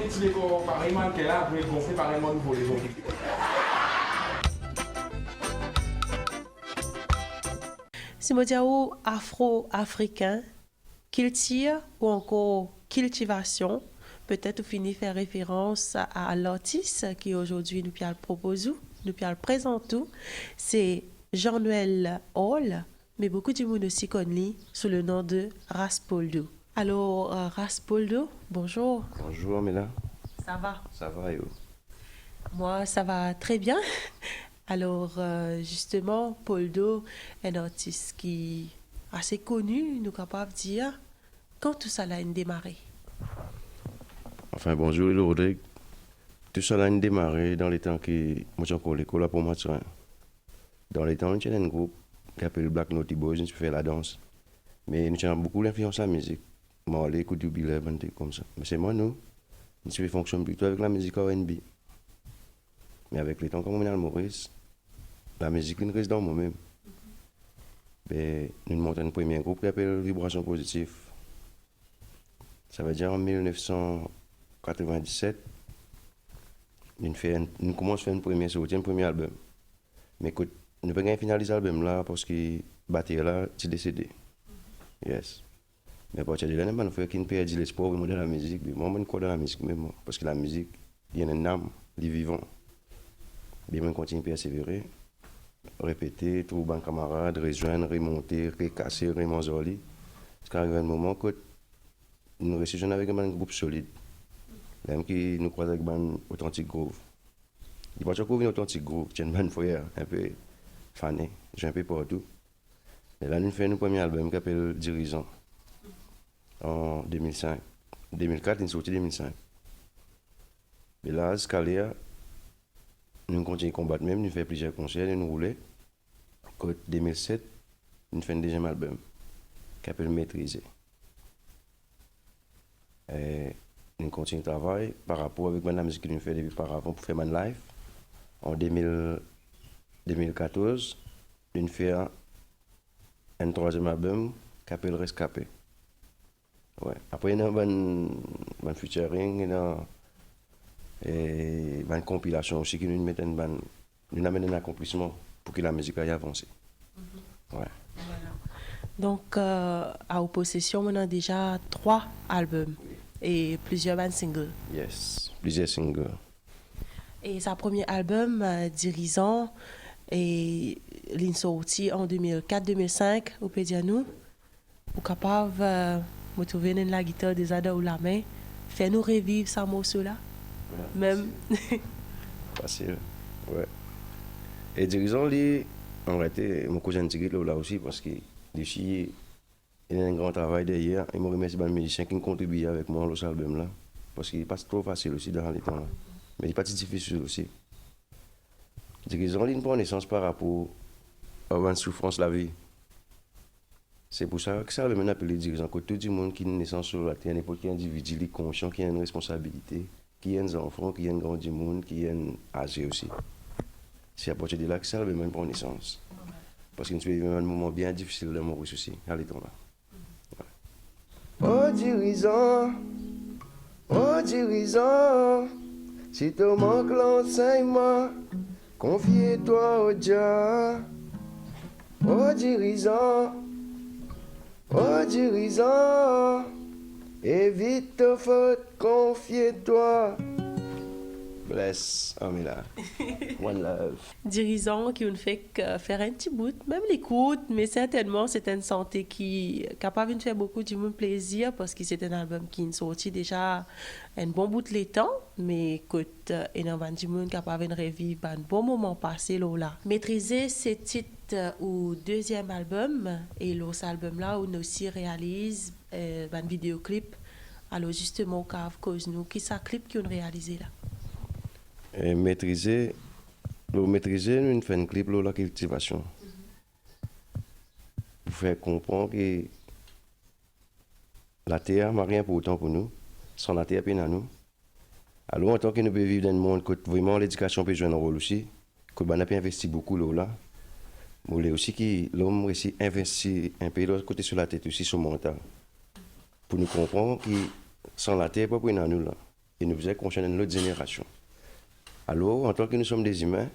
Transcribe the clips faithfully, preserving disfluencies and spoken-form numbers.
Ti lekor parey mannken la, pou gonfle parey bann nouvo lezongi. Si mo dir ou afro-afrikin, kiltir ou ankor kiltivasion, petet ou fini fer referans a, a lartis ki azordi nou pe al propoz ou, nou pe al prezant ou, se Jean-Noël Hall, me boukou dimoun osi konn li sou le nom de Ras Poldo. Alor, euh, Ras Poldo, bonzour. Bonzour, Amela. Sa va? Sa va, e ou? Mwa, sa va tre bien. Alor, euh, zisteman, Poldo, enn artis ki ase koni, nou kapav dir, kan tousala inn demare? Anfin, bonzour, Rodrig. Tousala inn demare dan letan ki mo ti ankor lekol, la, pou mwa, ti, dan letan, nou ti ena enn group ki apel Black Naughty Boys, nou ti fer ladans. Me nou ti ena boukou linflians lamizik. Marley, Koudou Biller, bann trik koumsa. Me se mwa, nou, nou ti pe fonksionn plito avek lamizik R and B. Me avek letan, kan mo vinn al Moris, lamizik inn res dan mwa mem. Be, nou mont enn premie group ki apel Vibration Positif. Savedir an mil nef san katrevin-diset, nou fer enn, nou koumans fer enn premie sorti, enn premie album. Me kot nou pa gagn finaliz album la, parski bater la ti desede. Yes. Me apartir de la, ena bann frer ki inn perdi lespwar vreman dan lamizik. Me mwa, mo inn krwar dan lamizik mem, mwa, parski lamizik, li ena enn nam, li vivan. Be mo inn kontign persevere, repete, trouv bann kamarad, rezwenn, remonte, rekase, remanz ar li. Ziska ariv enn moman kot nou resi zwenn avek bann group solid. Lamem ki nou krwaz avek bann Authentic Groove. Li pa ti ankor vinn Authentic Groove, ti enn bann frer, enpe fane, zwe enpe partou. E la, nou fer nou premie album ki apel Dirizan, an de mil sink. De mil kat, linn sorti de mil sink. Me la, ziska ler, nou kontign konbat mem, nou fer plizier konser, nou roule. Kot de mil set, nou fer enn deziem album, ki apel Metrize. E nou kontign travay par rapor avek bann lamizik ki nou fer depi paravan pou fer bann live. An de mil, de mil katorz, nou fer enn trwaziem album ki apel Reskape. Wi. Apre, ena bann, bann featuring, ena, e, bann konpilasion osi ki nou met enn bann, nou amenn enn akonplisman pou ki lamizik la avanse. Mhm. Wi. Voilà. Donk, euh, a ou posesion, ou ena deza trwa album e plizier bann single. Yes, plizier single. E sa premie album, euh, Dirizan, e linn sorti an de mil kat, de mil sink, ou pe dir nou? Ou kapav, euh, mo trouve ena enn lagitar deza dan ou lame, fer nou reviv sa morso la? Wi, mem. Fasil. Fasil, wi. E Dirizan, li, an realite, mo koz enn tigit lor la osi, parski li osi, li ena enn gran travay deryer, e mo remersie bann mizisien ki kontribie avek mwa lor sa album la, parski li pa ti tro fasil osi dan sa letan la. Me li pa ti difisil osi. Dirizan, linn pran nesans par rapor a bann soufrans lavi. Se pou sa ki sa album la apel Dirizan, kot tou dimoun ki ena nesans lor later, ninport ki individi, li konsian ki ena enn responsabilite, ki enn zanfan, ki enn gran dimoun, ki enn aze osi. Se apartir de la ki sa album la pran nesans. Parski nou ti pe viv enn moman bien difisil dan Moris osi, sa letan la. O Dirizan, o Dirizan, si to mank lansegnman, konfie twa o Dia. O Dirizan, o Dirizan, evit to fot, konfie twa. Bless, Amela. One love. Dirizan ki ou'nn fek, euh, fer enn ti bout, mem li kourt, me sertennman se enn sante ki kapav inn fer boukou dimoun plezir, parski se enn album ki'nn sorti deza enn bon bout letan, me kot, euh, ena bann dimoun kapav inn reviv bann bon moman pase lor la. Metrize se tit, euh, ou deziem album, e lor sa album la, ou'nn osi realiz, euh, bann videoklip. Alor zisteman, ou kapav koz nou ki sa klip ki ou'nn realize la? E Metrize, lor Metrize, nou'nn fer enn klip lor lakiltivasion. Pou fer konpran ki later mari inportan pou nou, san later pena nou. Alor, antan ki nou pe viv dan enn mond kot vreman ledikasion pe zwe enn rol osi, kot bann la pe investi boukou lor la, mo le osi ki lom resi investi inpe lor kote so latet osi, so mantal. Pou nou konpran ki san later pa pou ena nou la. e nou bizin konsern enn lot zenerasion. Alor, antan ki nou som de zimin,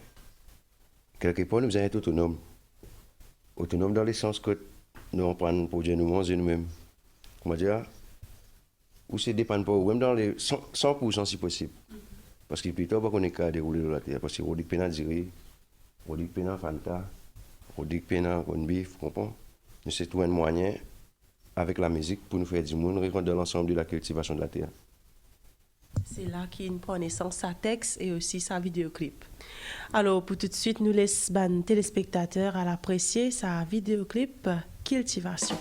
kelkepar nou bizin et otonom. Otonom dan lesans kot nou aprann prodwir nou manze noumem. Koumadir, ou se depann par oumem dan le san, san poursan si posib. Parski pli tar, ou pa kone ki kav deroule lor later, parski Rodrig pena diri, Rodrig pena Fanta, Rodrig pena corned beef, ou konpran? Nou se trouv enn mwayin avek lamizik pou nou fer dimoun rant dan lansam de lakiltivasion de later. Se la ki inn pran nesans sa text e osi sa videoclip. Alor, pou toutswit, nou les bann telespektater al apresie sa videoclip Kiltivasion.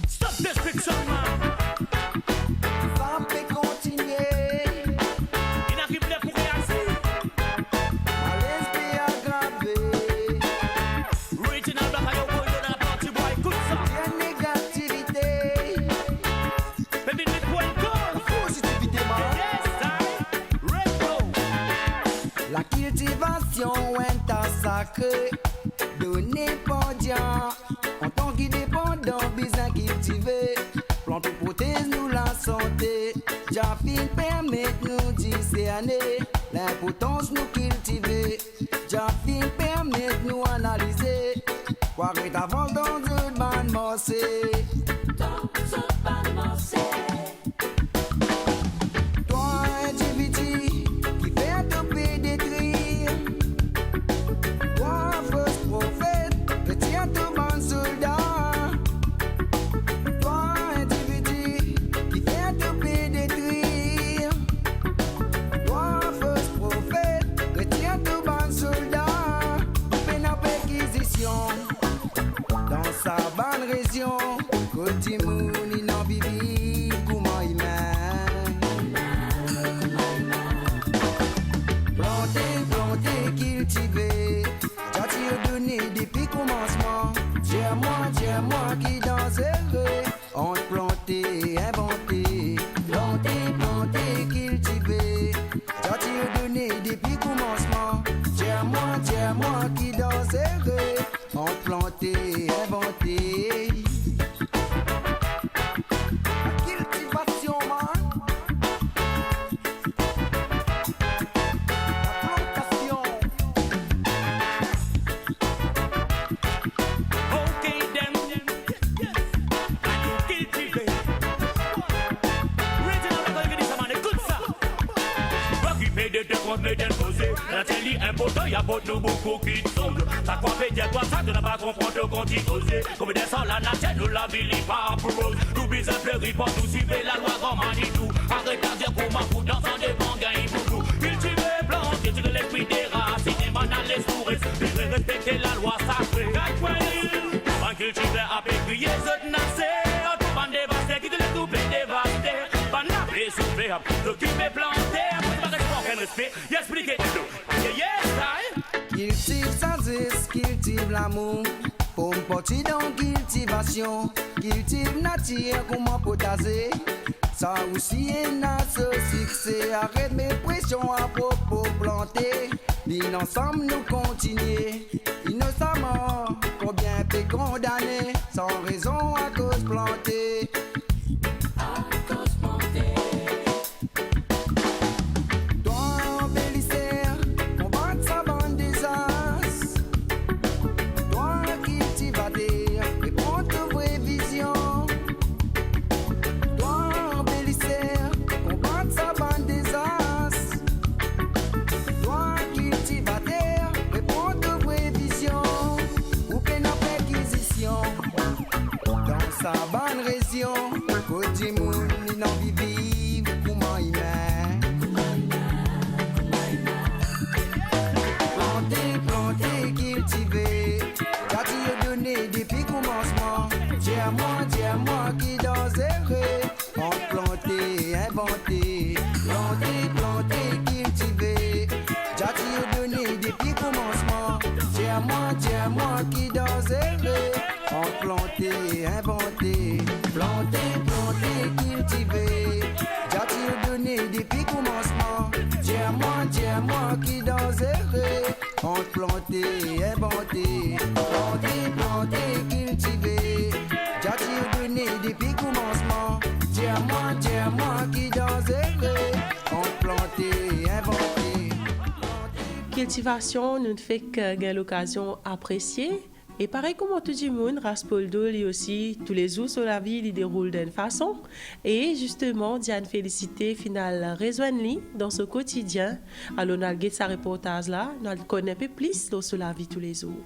Stop this fiction, man. Sa pe kontinie. Inn ariv ler pou reazir. Malez pe agrave. Original Black Eye Boy, Donald Party Boy, écoute ça. Bien négativité. Baby, met pwen kor. Positivité, man. Yes, I. Red Bull. Lakiltivasion enn ta sakre, done par Dia. Antan ki depandan bizin kiltive, plant pou protez nou lasante. Dia finn permet nou diserne linportans nou kiltive. Dia finn permet nou analize, pou aret avans dan zot bann marse. Dan zot bann marse. Twa individi ki fer to pe detrir, twa fos profet, retir to bann solda. Twa individi ki fer to pe detrir, twa fos profet, retir to bann solda. Pena perkizision dan sa bann rezion kot dimoun inn anvi viv kouma imin. Plante, plante, kiltive, Dia ti done depi koumansman. Dir mwa, dir mwa ki danzere ant plante, invante. Plante, plante, kiltive, Dia ti done depi koumansman. Dir mwa, dir mwa ki danzere ant plante, invante. Kiltivasion, man. Laplantasion. Ok, then. Kiltive. Original Black Eye, écoute ça. Okipe de twa kont met enn koze. Later li inportan, li aport nou boukou kiksoz. Sa ki pe dir twa sa, to napa konpran to konti koze. Kouma dan sa lanatir nou lavi li pa pou roz. Nou bizin fleri pou nou swiv lalwa gran Manitou. Aret azir kouma fou dan san devan gagn boukou. Kiltive, plante, tir lespri de rasin, demann a lespri respire, respekte lalwa sakre. Gard pwin li, bann kiltiver ape kriye zot nase. Ant bann devaster ki tou le tou pe devaste. Bann la pe soufer, zot ki pe plante, pa respek, okenn respe. Li explike tou. Yeah, yeah, sa, eh. Kiltiv sazes, kiltiv lamour, form parti dan kiltivasion, kiltiv natir kouma potaze. Sa osi ena so sikse, aret met presion apropo plante. Vinn ansam nou kontinie, inosaman, konbien pe kondane, san rezon akoz plante. Akoz plante. Twa anbeliser, konbat sa bann dezas. Twa kiltivater, reponn to vre vizion. Twa anbeliser, konbat sa bann dezas. Twa kiltivater, reponn to vre vizion. Ou pena perkizision. Dan sa bann rezion, kot dimoun inn anvi viv kouma imin. Plante, plante, kiltive, Dia ti done depi koumansman. Dir mwa, dir mwa ki danzere ant plante, invante. Plante, plante, kiltive, Dia ti done depi koumansman. Dir mwa, dir mwa ki danzere ant plante, invante. Plante, plante, kiltive, Dia ti done depi koumansman. Dir mwa, dir mwa ki danzere ant plante, invante. Plante, plante, kiltive, Dia ti done depi koumansman. Dir mwa, dir mwa ki danzere Kiltivasion, nou fek, eh, gagn lokazion apresie. E parey kouma tou dimoun, Raspoldo, li osi, toulezour so lavi, li deroul dan enn fason. E zisteman, Diane Félicité finn al rezwenn li dan so kotidien. Alor, nou al get sa reportaz la, nou al konn enpe plis lor so lavi toulezour.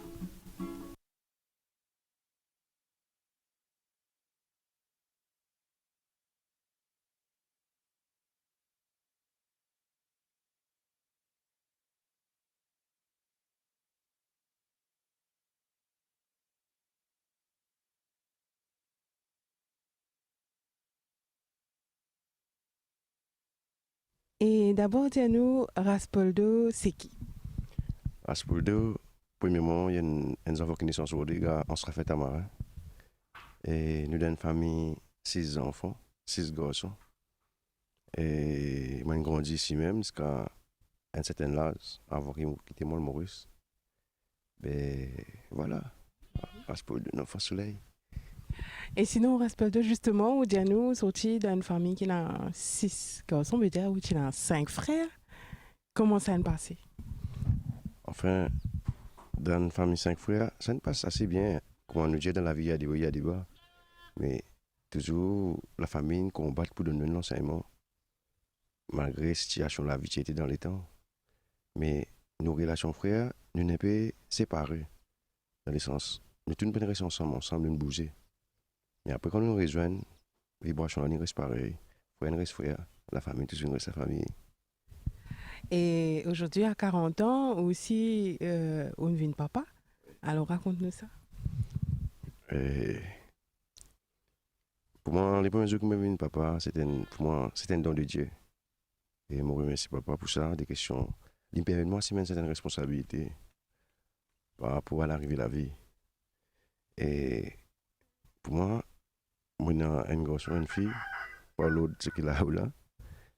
E dabor, dir nou, Raspoldo, se ki? Raspoldo, premieman, li enn, enn zanfan ki ne Anse Rodrigue, a Anse Raphaël Tamarin. E nou dan enn fami sis zanfan, sis garson. E mo inn grandi isi mem ziska enn sertenn laz, avan ki mo kite mo Moris. Be, vwala. Raspoldo, nou anfan soley. E sinon, Raspoldo, zisteman, ou dir nou, sorti dan enn fami ki ena sis garson, vedir ou ti ena sink frer. Kouma sa inn pase? Anfin, dan enn fami sink frer, sa inn pas ase bien. Kouma nou dir, dan lavi, ena de o, ena de ba. Me touzour, lafami inn konbat pou donn nou enn lansegnman. Malgre sitiasion lavi ti ete dan letan, me nou relasion frer, nou inn enpe separe. Dan lesans, nou tou nou pa'nn res ansam, ansam, nou bouze. Me apre, kan nou rezwenn, vibrasion la inn res parey. Frer inn res frer, lafami touzour inn res lafami. E ozordi, a karant an, ou osi, eh, ou vinn papa. Alor, rakont nou sa. Eh, Pou mwa, lepremie zour ki mo vinn papa, se ti enn, pou mwa, se ti enn don de Die. E mo remersie papa pou sa, de kestion, li permet mwa asime enn sertenn responsabilite par rapor a larive lavi. E pou mwa, mo ena enn garson, enn fi, par lord seki la ou la.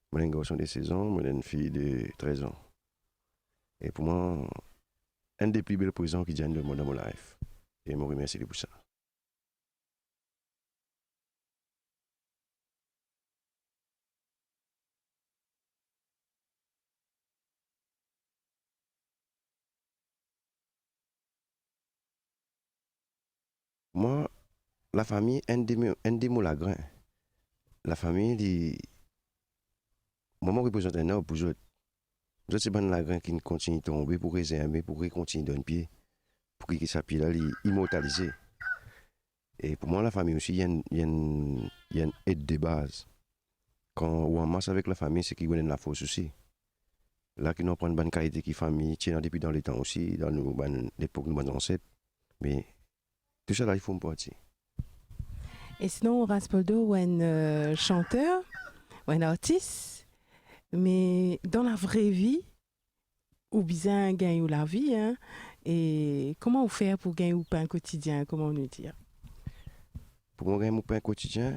Mo ena enn garson de sez an, mo ena enn fi de trez an. E pou mwa, enn de pli bel prezan ki Dieu inn donn mwa dan mo life. E mo remersie li pou sa. Mwa, lafami, enn de mo, enn de mo lagrin. Lafami, li, mwa, mo reprezant enn arb pou zot. Zot se bann lagrin ki kontign tonbe pou rezerme, pou rekontign donn pie, pou ki, ki sa pie la, li imortalize. E pou mwa, lafami osi, li enn, li enn, li enn ed de baz. Kan ou anmas avek lafami, seki ou ena lafors osi. La ki nou aprann bann kalite ki fami ti ena depi dan letan osi, dan nou bann lepok nou bann zanset. Me tou sa la, li form parti. E sinon, Raspoldo, ou enn, eh, santer, ou enn artis, me dan lavre vi, ou bizin gagn ou lavi, hein, e kouma ou fer pou gagn ou pin kotidien, kouma nou dir? Pou mo gagn mo pin kotidien,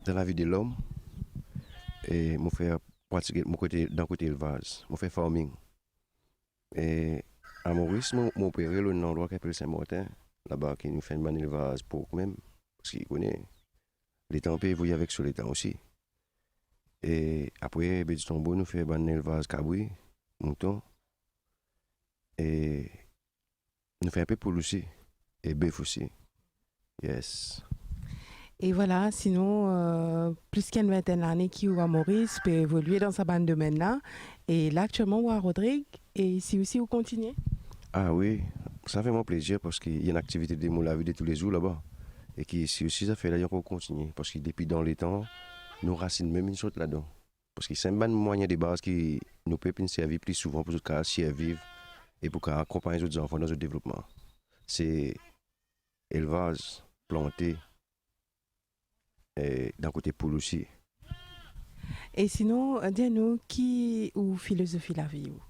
dan lavi de lom, e mo fer pratik, mo kote, dan kote elvaz, mo fer farming. E a Moris, mo, mo opere lor enn landrwa ki apel Sin Martin, laba ki nou fer enn bann elvaz pork mem, parski ou kone, letan pe evolye avek so letan osi. E apre, Baie du Tombeau, nou fer bann elvaz kabri, mouton. E nou fer enpe poul osi, e bef osi. Yes. E vwala, sinon, eh, plis ki enn vintenn lane ki ou a Moris, pe evolie dan sa bann domenn la. E la, aktielman, ou a Rodrig, e isi osi, ou kontigne? Ah wi, sa fer mwa plezir parski li enn aktivite de mo lavi de toulezour laba. E ki isi osi, zafer la, li ankor kontigne. Parski depi dan letan, nou rasinn mem inn sort ladan. Parski se enn bann mwayin de baz ki nou pep inn servi pli souvan pou zot kapav sirviv e pou kapav akonpagn zot zanfan dan zot devlopman. Se elvaz, plante, e dan kote poul osi. E sinon, dir nou, ki ou filozofi lavi ou?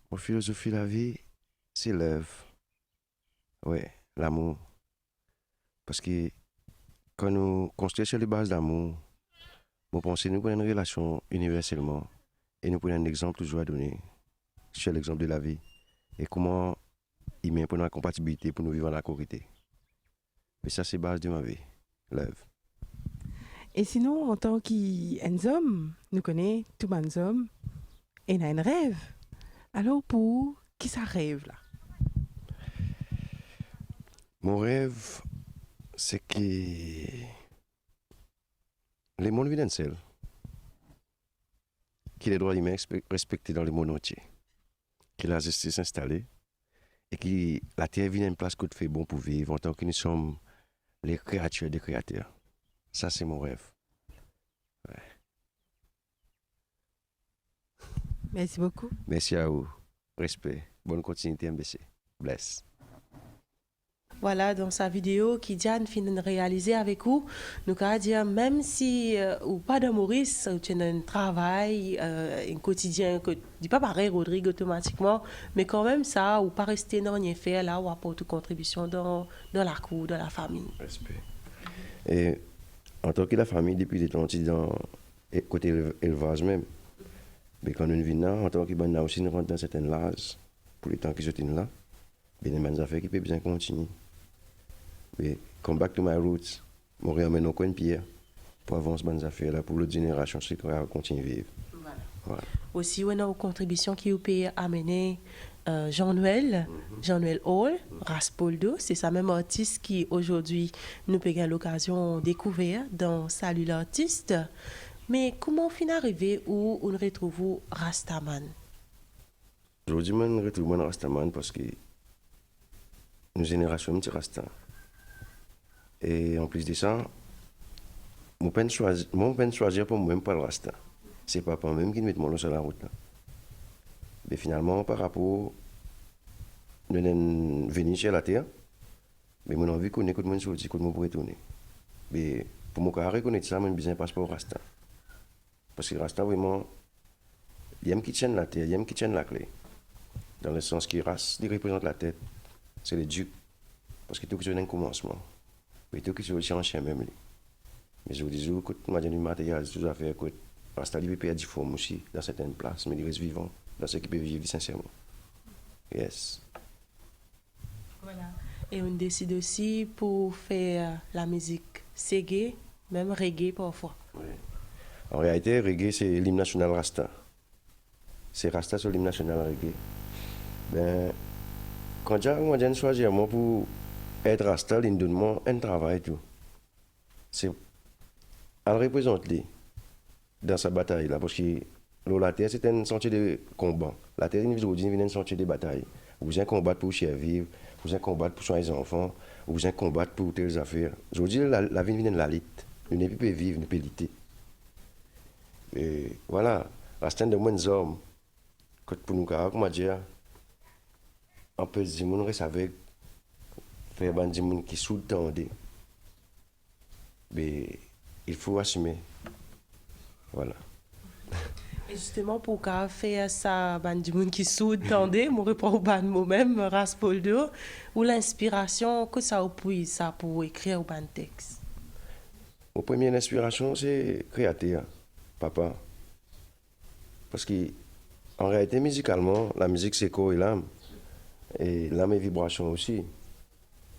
Mo filozofi lavi, se love. Wi, lamour. Parski kan nou konstrir sir lebaz lamour, mo panse nou pou ena enn relasion iniverselman e nou pou ena enn lexanp touzour a done, sir lexanp de lavi e kouma imin pou ena konpatibilite pou nou viv an akorite. Me sa se baz de ma vi, love. E sinon, antan ki enn zom, nou kone tou bann zom ena enn rev. Alor pou ou, ki sa rev la? Mo rev, se ki lemonn vinn enn sel, ki ledrwa imin respe-, respekte dan lemonn antie, ki lazistis instale, e ki later vinn enn plas kot fer bon pou viv, antan ki nou som le kreatir de Kreater. Sa se mo rev. Mersi boukou. Mersi a ou. Respe. Bonn kontinuite, M B C. Bless. Vwala, dan sa video ki Diane finn realize avek ou, nou kapav dir, mem si, euh, ou pa dan Moris, ou ti ena enn travay, euh, enn kotidien, ki li pa parey Rodrig otomatikman, me kanmem sa, ou pa reste nanye fer la, ou aport ou kontribision dan, dan lakour, dan lafami. Respe. E antan ki lafami, depi letan ti dan e kote elv-, elvaz mem. Me kan nou vinn la, antan ki bann la osi, nou rant dan sertenn laz, pou letan ki zot inn la, be ena bann zafer ki pe bizin kontigne. Me come back to my roots, mo reanmenn ankor enn pier pou avans bann zafer la, pou lot zenerasion si kapav kontigne viv. Vwala. Vwala. Osi, ou ena ou kontribision ki ou pe amene, euh, Jean-Noël, Jean-Noël Hall, Ras Poldo, se sa mem artis ki azordi nou pe gagn lokazion dekouver dan Salut l'artiste. Me kouma ou finn arive ou, ou'nn retrouv ou Rastaman? Zordi, mo'nn retrouv mwa Rastaman parski nou zenerasion ti Rasta. E anplis de sa, mo pa'nn swazir, mo pa'nn swazir par momem pou al Rasta. Se papa mem ki met mwa lor sa larout la. Me finalman, par rapor nou ena vini sir later, me mo'nn anvi kone kot mo'nn sorti, kot mo pou retourne. Me pou mo kapav rekonet sa, mo'nn bizin pas par Rasta. Parski Rasta, vreman, li mem ki tienn later, li mem ki tienn lakle. Dan lesans ki ras, li reprezant latet, se le dik. Parski tou kiksoz ena enn koumansman. Me tou kiksoz ti ansien mem li. Me zour dizour, kot nou maternializ tou zafer, kot Rasta li pe perdi form osi, dan sertenn plas, me li res vivan, dan seki pe viv li sinserman. Yes. Vwala. E ou'nn desid osi pou fer, euh, lamizik sege, mem reggae parfwa. Wi. An realite, reggae se lim nasional Rasta. Se Rasta so lim nasional, reggae. Be, kan Diane, kan Diane swazir mwa pou et Rasta, li'nn donn mwa enn travay tou. Se al reprezant li dan sa batay la, parski lor later se ti enn santie de konba. Later vinn zordi, vinn enn santie de batay. Ou bizin konbat pou sirviv, ou bizin konbat pou swagn zanfan, ou bizin konbat pou tel zafer. Zordi, la, lavi vinn enn lalit. Nou nepli pe viv, nou pe lite. E vwala, Rasta donn mwa enn zarm. Kot pou nou kapav, koumadir, anpes dimoun res aveg, fer bann dimoun ki sourd tande. Be, il faut assumer. Vwala. E zisteman, pou kapav fer sa bann dimoun ki sourd tande, mo repran ou bann mo mem, Ras Poldo, ou linspirasion, kot sa ou pwiz sa pou ekrir ou bann tex? Mo premie linspirasion, se Kreater, Papa. Parski, an realite, mizikalman, lamizik se kor e lam, e lam e vibrasion osi.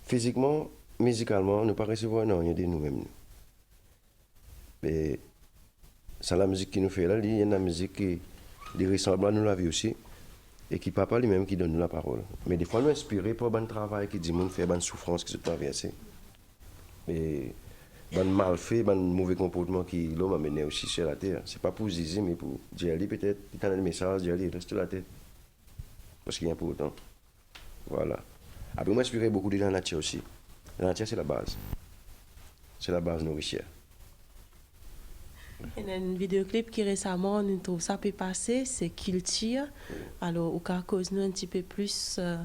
Fizikman, mizikalman, nou pa resevwar nanye de nou mem, nou. Me sa lamizik ki nou fer la, li enn lamizik ki, li resanble a nou lavi osi, e ki Papa limem ki donn nou laparol. Me defwa, nou inspire par bann travay ki dimoun fer, bann soufrans ki zot traverse. E bann malfe, bann move konportman ki lom amene osi sir later. Se pa pou zize, me pou dir li petet, li tann enn mesaz, dir li, res lor latet. Parski li inportan. Vwala. Apre, mo inspire boukou de lanatir osi. Lanatir, se labaz. Se labaz nourisier. Ena enn videoklip ki resaman, nou trouv sa pe pase, se Kiltir. Wi. Alor, ou kapav koz nou enn tipe plis, euh,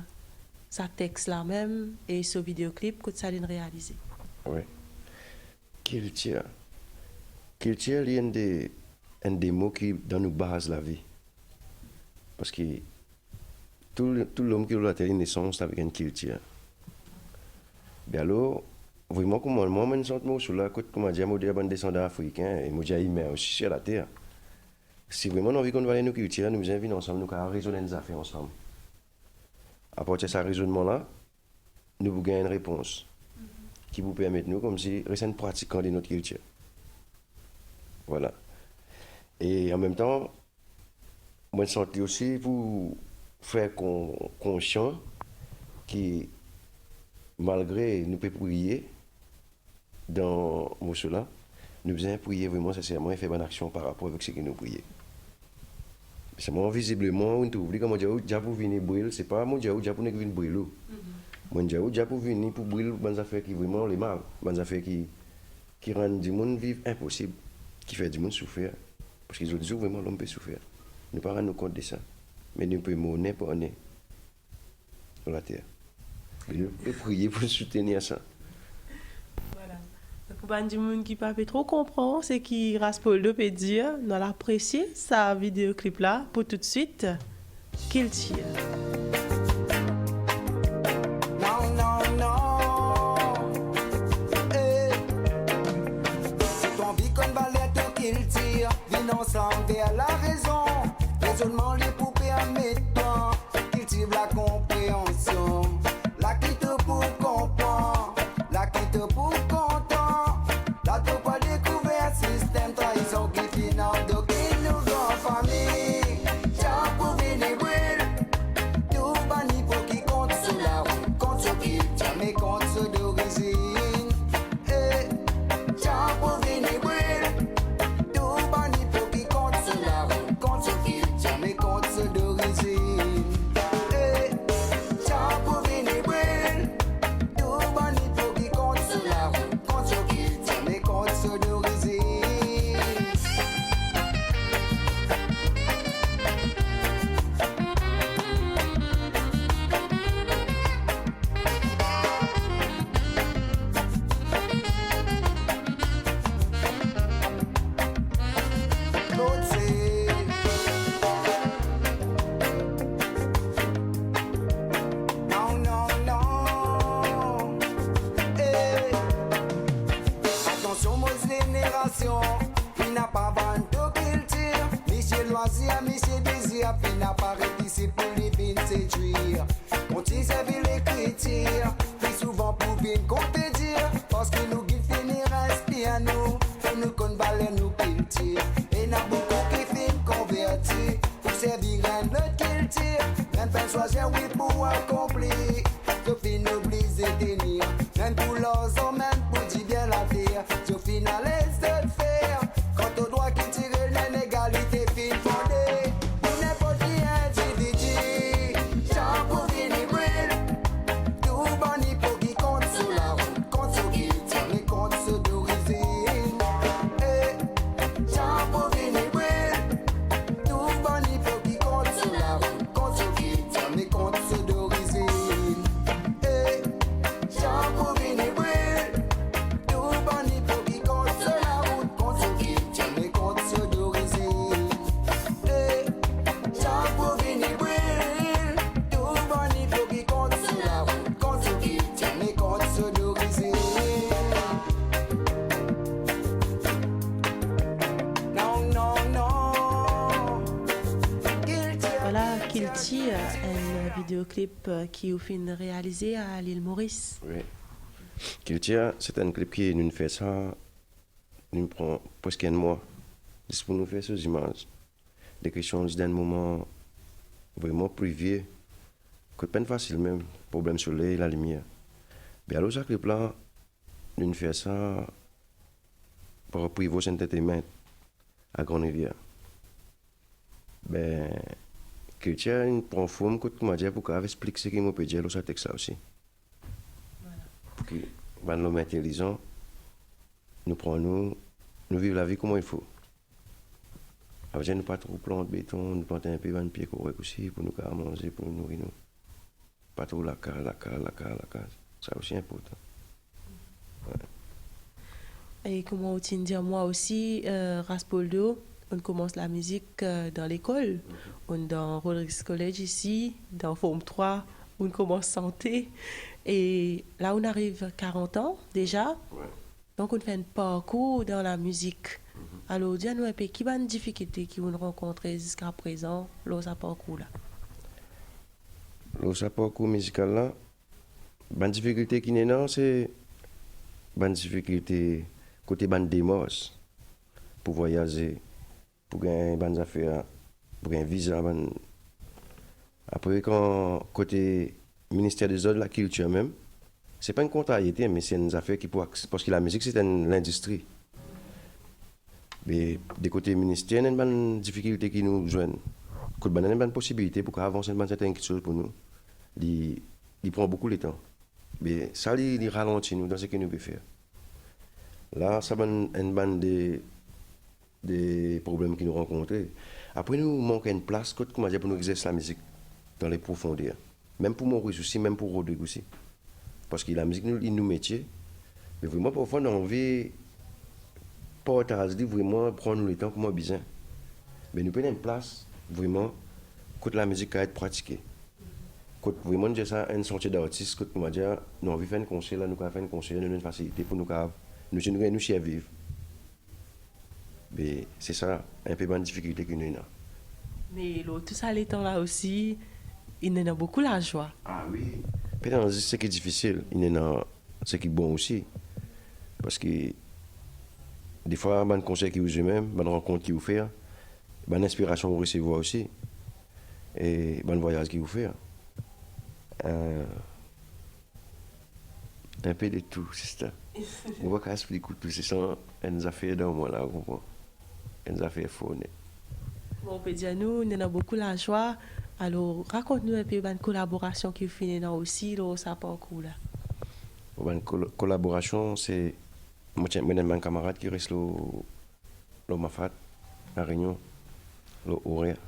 sa tex la mem, e so videoklip, kot sa li'nn realize? Wi. Kiltir. Kiltir, li enn de, enn de mo ki dan nou baz lavi. Parski tou, tou lom ki lor later, li nesans avek enn kiltir. Be alor, vreman, kouma mwa, mo'nn sant morso la, kot, koumadir, mo dir bann desandan afrikin, e mo dir imin osi sir later. Si vreman nou anvi konn valer nou kiltir, nou bizin vinn ansam, nou kapav rezonn enn zafer ansam. Apartir sa rezonnman la, nou pou gagn enn repons ki pou permet nou, koumsi, res enn pratikan de not kiltir. Vwala. E an mem tan, mo'nn sant li osi pou fer kon-, konsian ki malgre nou pe priye dan morso la, nou bizin priye vreman sinserman e fer bann aksion par rapor avek seki nou priye. Selman, vizibleman, ou trouv li kouma dir ou, dia pou vini bril, se pa mo dir ou, dia pou nek vinn bril ou. Mo dir ou, dia pou vini pou bril bann zafer ki vreman lemal, bann zafer ki, ki rann dimoun viv inposib, ki fer dimoun soufer. Parski zot zour vreman lom pe soufer. Nou pa rann nou kont de sa. Me nou pe mor nen par nen lor later. E nou pe priye pou soutenir sa. Vwala. Pou bann dimoun ki pa pe tro konpran seki Raspoldo pe dir, nou al apresie sa videoklip la pou toutswit. Kiltir. Non, non, non. Eh. Si to anvi konn valer to kiltir, vinn ansam ver larezon. Rezonnman li pou permet twa kiltiv lakonpreansion. La ki to pou konpran, la ki to pou kontan. La to pou al dekouver sistem traizon ki finn andoktrin nou gran fami. Tia pou vini bril tou bann ipokrit kont so larout, kont so kiltir, me kont so dorizinn. Eh, tia pou vini bril tou bann ipokrit kont so larout, kont so kiltir, me kont so dorizinn. Eh, tia pou vini bril tou bann ipokrit kont so larout, kont so kiltir, me kont so dorizinn. Non, non, non. Eh. Atansion, mo zenerasion, finn apa bann to kiltir. Misie lwazir, misie dezir, finn aparet isi pou li vinn sedwir. Mo ti servi lekritir pli souvan pou vinn kontedir, parski nou ginn fini inspir nou, pou nou konn valer nou kiltir. Ena boukou ki finn konverti pou servi enn lot kiltir. Mem fer swazir, wi, pou akonpli, zot finn oblize tenir. Mem pou larzan, mem pou dibien later, zot finn al les zot fer. Kan to drwa kiltirel, enn egalite finn fonde pou ninport ki individi. Tia pou vini bril tou bann ipokrit kont so larout, kont so kiltir, me kont so dorizinn. Eh, tia pou vini bril tou bann ipokrit kont so larout, kont so kiltir, me kont so dorizinn. Eh, tia pou vini bril tou bann ipokrit kont so larout, kont so kiltir, me kont so dorizinn. Eh, tia pou vini bril tou bann ipokrit kont so larout, kont so kiltir, me kont so dorizinn. Non, non, non. Kiltir. Vwala, Kiltir, enn videoklip, euh, ki ou finn realize a Lil Moris. Wi. Kiltir, se enn klip ki nou'nn fer sa, nou'nn pran preske enn mwa, zis pou nou fer so zimaz. Li kestyon zis dan enn moman vreman privye, kot pena fasil mem, problem soley, lalimier. Be alor sa klip la, nou'nn fer sa par Privos Entertainment a Gran Rivier. Be, Kiltir inn pran form kot, koumadir, pou kapav explik seki mo pe dir lor sa text la osi. Vwala. Pou ki bann lom intelizan, nou pran nou, nou viv lavi kouma il fo. Savedir nou pa tro plant beton, nou plant inpe bann pie korek osi pou nou kapav manze, pou nou nouri nou. Pa tro lakaz, lakaz, lakaz, lakaz. Sa osi inportan. Wi. E kouma ou ti'nn dir mwa osi, euh, Raspoldo, ou'nn koumans lamizik, euh, dan lekol. Mhm. Ou'nn dan Rodrigues College isi, dan Form trwa, ou'nn koumans sante. E la ou'nn ariv karant an deza. Wi. Donk, ou'nn fer enn parkour dan lamizik. Mhm. Alor, dir nou inpe ki bann difikilte ki ou'nn rankontre ziska prezan lor sa parkour la? Lor sa parkour mizikal la, bann difikilte ki ena, se bann difikilte kote bann demars pou vwayaze, pou gagn bann zafer, pou gagn viza, bann, Apre, kan kote Minister dezord, lakiltir mem, se pa enn kontra li ete, me se enn zafer ki pou aks-, parski lamizik se enn lindistri. Me de kote minister, ena enn bann difikilte ki nou zwenn. Kot bann, ena enn bann posibilite pou kapav avans enn bann serten kiksoz pou nou, li, li pran boukou letan. Me sa, li, li ralanti nou dan seki nou pe fer. La, sa bann, enn bann de, de problem ki nou rankontre. Apre, nou mank enn plas kot, koumadir, pou nou egzers lamizik dan leprofonder. Mem pou Moris osi, mem pou Rodrig osi. Parski lamizik nou, li nou metie. Me vreman, parfwa, nou anvi partaz li, vreman pran nou letan kouma bizin. Me nou pena enn plas, vreman, kot lamizik kapav et pratike. Kot vreman, nou dir sa, enn santie dartis, kot, koumadir, nou anvi fer enn konser, la, nou kapav fer enn konser, nou ena enn fasilite pou nou kapav, nou, nou, nou sirviv. Me se sa, enpe bann difikilte ki nou ena. Me lor tou sa letan la osi, inn ena boukou lazwa. Ah wi. Pena zis seki difisil, inn ena seki bon osi. Parski defwa, bann konser ki ou zwe mem, bann rankont ki ou fer, bann inspirasion ou resevwar osi, e bann vwayaz ki ou fer. Eh, Enpe de tou, sista. Mo pa kav explik ou tou, se sa enn zafer dan mwa la, ou konpran? Enn zafer for net. Bon, ou pe dir nou, nou ena boukou lazwa. Alor, rakont nou enpe bann kolaborasion ki ou finn ena osi lor sa parkour la. Bon, bann kol-, kolaborasion, se, mo ti, mo ena bann kamarad ki res lor, lor Mafat, La Rényon, lor Orer.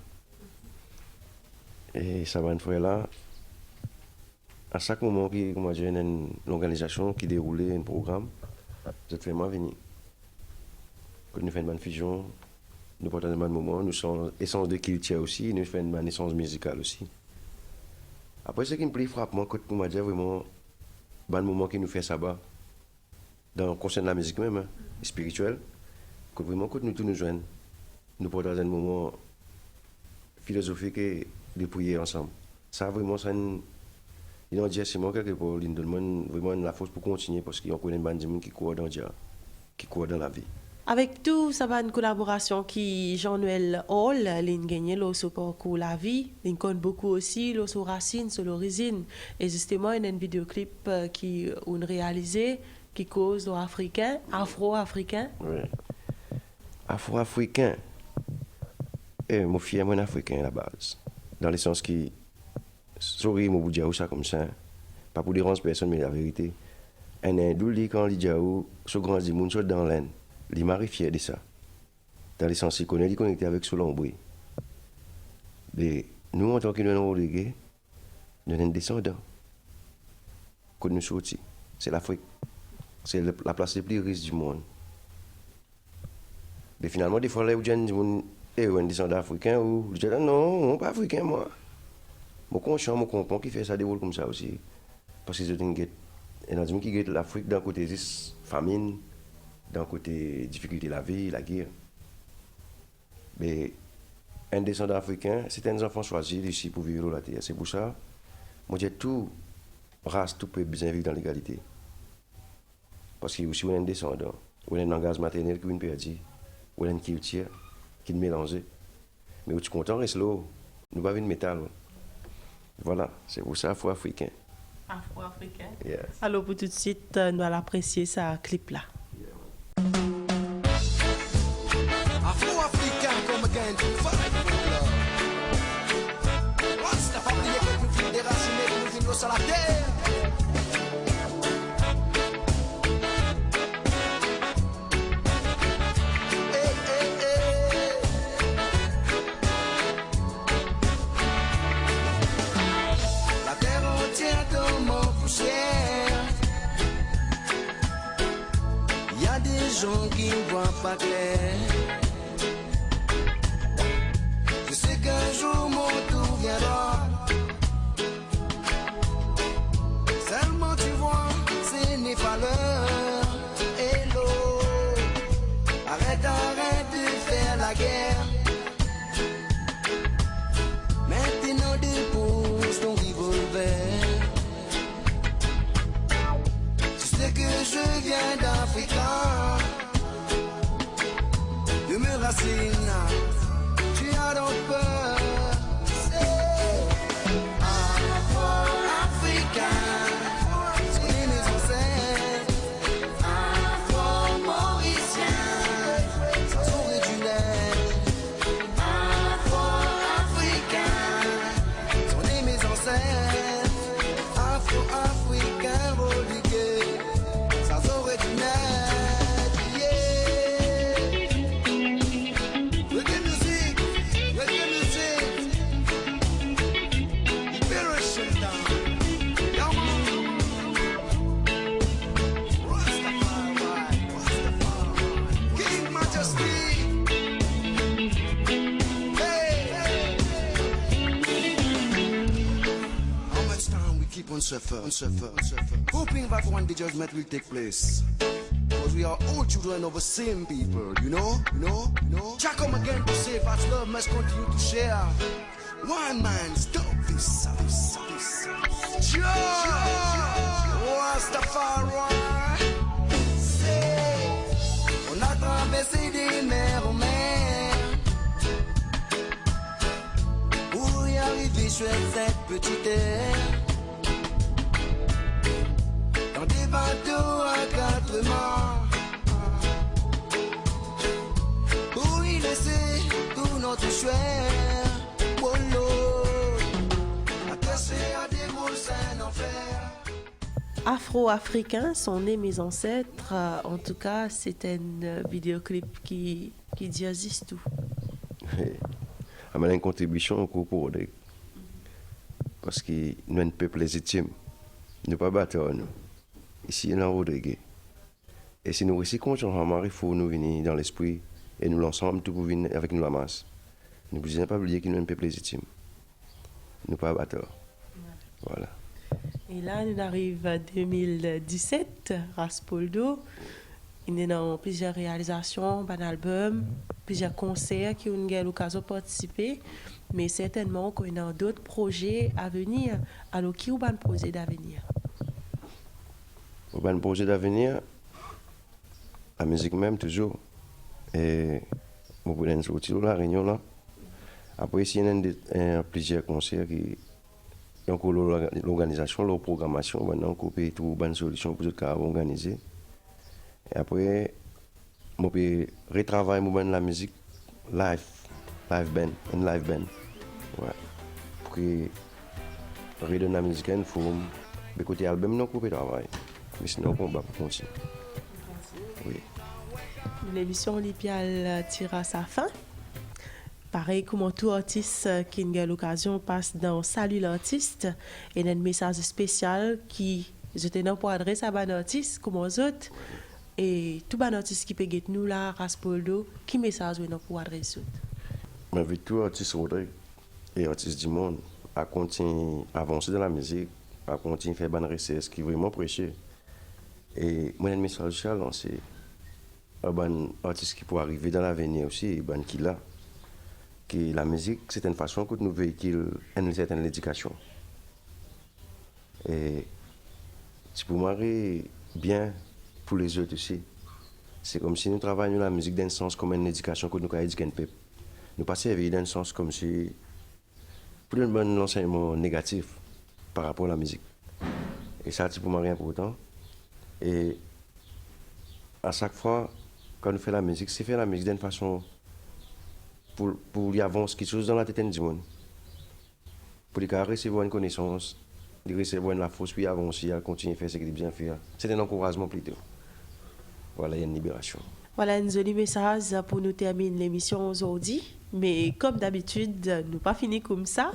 E sa bann frer la, a sak moman ki, koumadir, ena enn lorganizasion ki deroule enn program, zot fer mwa vini. Kot nou fer enn bann fizion, nou partaz bann moman, nou sanz, esanz de kiltir osi, nou fer enn bann esanz mizikal osi. Apre, seki pli frap mwa, kot, koumadir, vreman, bann moman ki nou fer saba, dan konsern lamizik mem, en, spiritiel, kot vreman kot nou tou nou zwenn, nou partaz enn moman filozofik e de priyer ansam. Sa vreman, sa enn, li andirsiman kelkepar, li donn mwa enn, vreman enn lafors pou kontigne, parski ankor ena bann dimoun ki krwar dan Dia, ki krwar dan lavi. Avek tou sa bann kolaborasion ki Jean-Noël Hall linn gagne lor so parkour lavi, linn konn boukou osi lor so rasinn, so lorizinn. E zisteman, ena enn videoklip, eh, ki ou'nn realize, ki koz lor afrikin, afro-afrikin. Wi. Afro-afrikin. Eh, mo fier, mo enn afrikin labaz. Dan lesans ki, sori, mo pou dir ou sa koumsa, pa pou deranz personn, me laverite. Enn Indou, li, kan li dir ou so gran dimoun sot dan Lenn, li mari fier de sa. Dan lesans, li kone li konekte avek so lanbri. Me nou, antan ki nou enn Rodrige, nou enn desandan. Kot nou sorti, se Lafrik. Se le, laplas le pli ris dimond. Me finalman, defwa, ler ou dir enn dimoun, "Eh, ou enn desandan afrikin," ou li dir, "Non, mo pa afrikin, mwa." Mo konsian, mo konpran kifer sa deroul koumsa osi. Parski zot inn get, ena dimoun ki get Lafrik dan kote zis faminn, dan kote difikilte lavi, lager. Me enn desandan afrikin, se enn zanfan swazi li osi pou viv lor later. Se pou sa, mo dir tou ras, tou pep bizin viv dan legalite. Parski ou si ou enn desandan, ou ena enn langaz maternel ki ou'nn perdi, ou ena enn kiltir ki'nn melanze. Me ou ti kontan res lor, nou pa vinn metal. Vwala, se pou sa afro-afrikin. Afro-afrikin. Yes. Alor, pou toutswit, eh, nou al apresie sa klip la. Yeah, man. Afro-afrikin, come again to fight for love. Rasta, pa bliye kot nou finn derasine, nou vinn lor sa later. Hey, hey, hey. Later antier dan mo pousier. Y a des gens qui voient pas clair. Je sais qu'un jour mon tour viendra. Seulement tu vois, ce n'est pas l'heure. Hello, arrête, arrête de faire la guerre. Maintenant dépose ton revolver. Tu sais que je viens d'Afrique. Won't suffer, won't suffer, won't suffer. Hoping that one day judgment will take place. Because we are all children of the same people, you know, you know, you know. Jah come again to save us, love must continue to share. One man, stop this, this, this. Jah! Rastafari! Say, on a traversé des mers en mer pour y arriver sur cette petite terre. Dans des bateaux à quatre mâts, pour y laisser tout notre sueur. Wolo, attaché à des moules en enfer. Afro-africain, sont nés mes ancêtres. Euh, en tout cas, c'est un, euh, vidéoclip qui, qui dit juste tout. Ah, mo ena enn kontribision ankor pou Rodrig. Parski nou enn pep lezitim. Nou pa batar, nou. Isi, ena Rodrig. E si nou resi kont sa, mari fou nou vini dan lespri, e nou lansam tou pou vinn avek nou lamas. Nou bizin pa bliye ki nou enn pep lezitim. Nou pa batar. Vwala. E la, nou ariv a de mil diset, Raspoldo. Inn ena plizier realizasion, bann album, plizier konser ki ou'nn gagn lokazion partisipe, me sertennman, ou ena dot proze a venir. Alor, ki ou bann proze davenir? Mo bann proze davenir, lamizik mem touzour. E mo pou ena enn sorti lor La Réunion la. Apre, si ena enn de, enn, plizier konser ki ankor lor lorga-, lorganizasion, lor programasion, bann ankor pe trouv bann solision pou zot kapav organize. E apre, mo pe retravay mo bann lamizik live, live band, enn live band. Wi. Pou ki redonn lamizik enn form. Be kote album, nou ankor pe travay. Me sinon, konba pou kontigne. Wi. Lemision li pe al tir a sa fin. Parey kouma tou artis, eh, ki'nn gagn lokazion pas dan Salut l'artiste, ena enn mesaz spesial ki zot ena pou adres a bann artis kouma zot, e tou bann artis ki pe get nou la, Raspoldo, ki mesaz ou ena pou adres zot? Mo invit tou artis Rodrig e artis dimoun a kontign avanse dan lamizik, a kontign fer bann resers ki vreman presie. E mo ena enn mesaz osi a lanse a bann artis ki pou arive dan lavenir osi, bann ki la, ki lamizik, se enn fason kot nou veikil enn sertenn ledikasion. E ti pou mari bien pou lezot osi. Se koumsi nou travay nou lamizik dan enn sans kouma enn ledikasion kot nou kapav edik enn pep. Nou pa servi dan enn sans koumsi pou donn bann lansegnman negatif par rapor lamizik. E sa ti pou mari inportan. E a sak fwa, kan nou fer lamizik, se fer lamizik dan enn fason pou, pou li avans kiksoz dan latet enn dimoun. Pou li kapav resevwar enn konesans, li resevwar enn lafors pou li avanse, al kontign fer seki li bizin fer. Se enn ankourazman plito. Vwala, enn liberasion. Vwala enn zoli mesaz pou nou terminn lemision ozordi. Me kom dabitid, nou pa fini koumsa.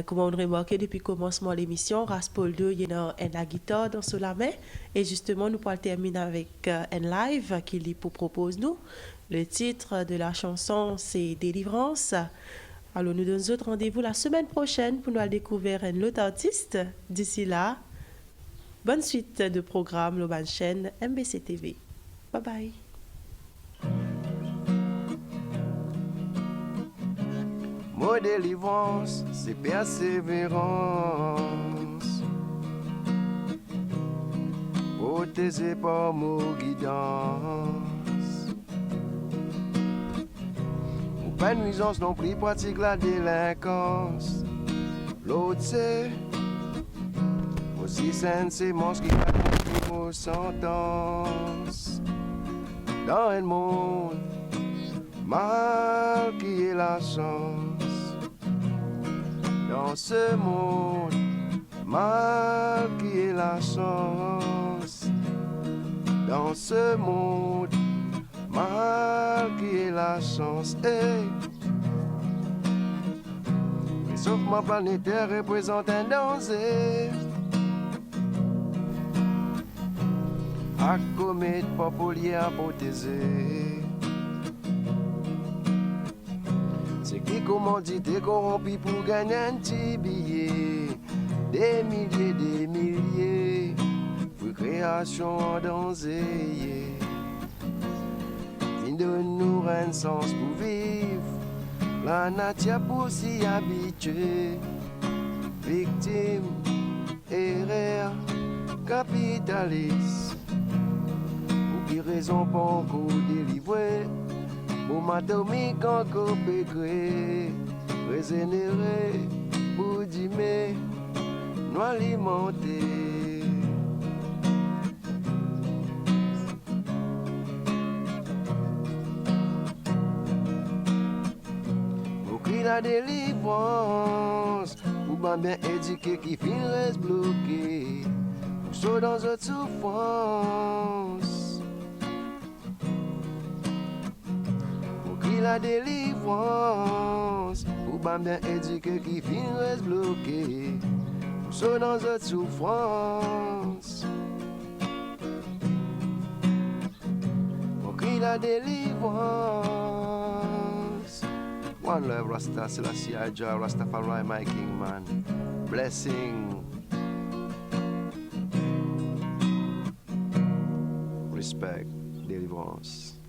Kouma ou'nn remarke depi komansman lemision, Raspoldo, li ena enn lagitar dan so lame. E zisteman, nou pou al terminn avek, eh, enn live ki li pou propoz nou. Le titre de la chanson, c'est Délivrance. Alor, nou donn zot randevou lasemenn prosenn pou nou al dekouver enn lot artis. D'ici là, bonne suite de programme lor bann chaîne M B C T V. Bye bye. Mo delivrans, se perseverans. Proteze par mo gidans. Mo pa nwizans non pli pratik ladelinkans. Lot se mo zis enn semans ki kapav mo santans. Dan enn mond mal ki ena lasans. Dan se mond mal ki ena lasans. Dan se mond mal ki ena lasans, ey. Resofman planeter reprezant enn danze. Ak komet pa polye a proteze. Seki komandite koronpi pou gagn enn ti biye, de milie de Nasion an danze, yeah. Vinn donn nou enn sans pou viv. Lanatir pou si abitie. Viktim erer kapitalis. Pou ki rezon pa ankor delivre? Bonm atomik ankor pe kre. Rezenere pou dime nou alimante. Mo kriy ladelivrans pou bann bien edike ki finn res bloke, pou sot dan zot soufrans. Mo kriy ladelivrans pou bann bien edike ki finn res bloke, pou sot dan zot soufrans. Mo kriy ladelivrans. One love, Rasta Selassie I Jah, Rastafari my king, man. Blessing. Respect, delivrans.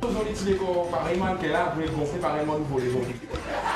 Zoli ti dekor parey mannequin la, pou gonfle parey mo nouvo lezo.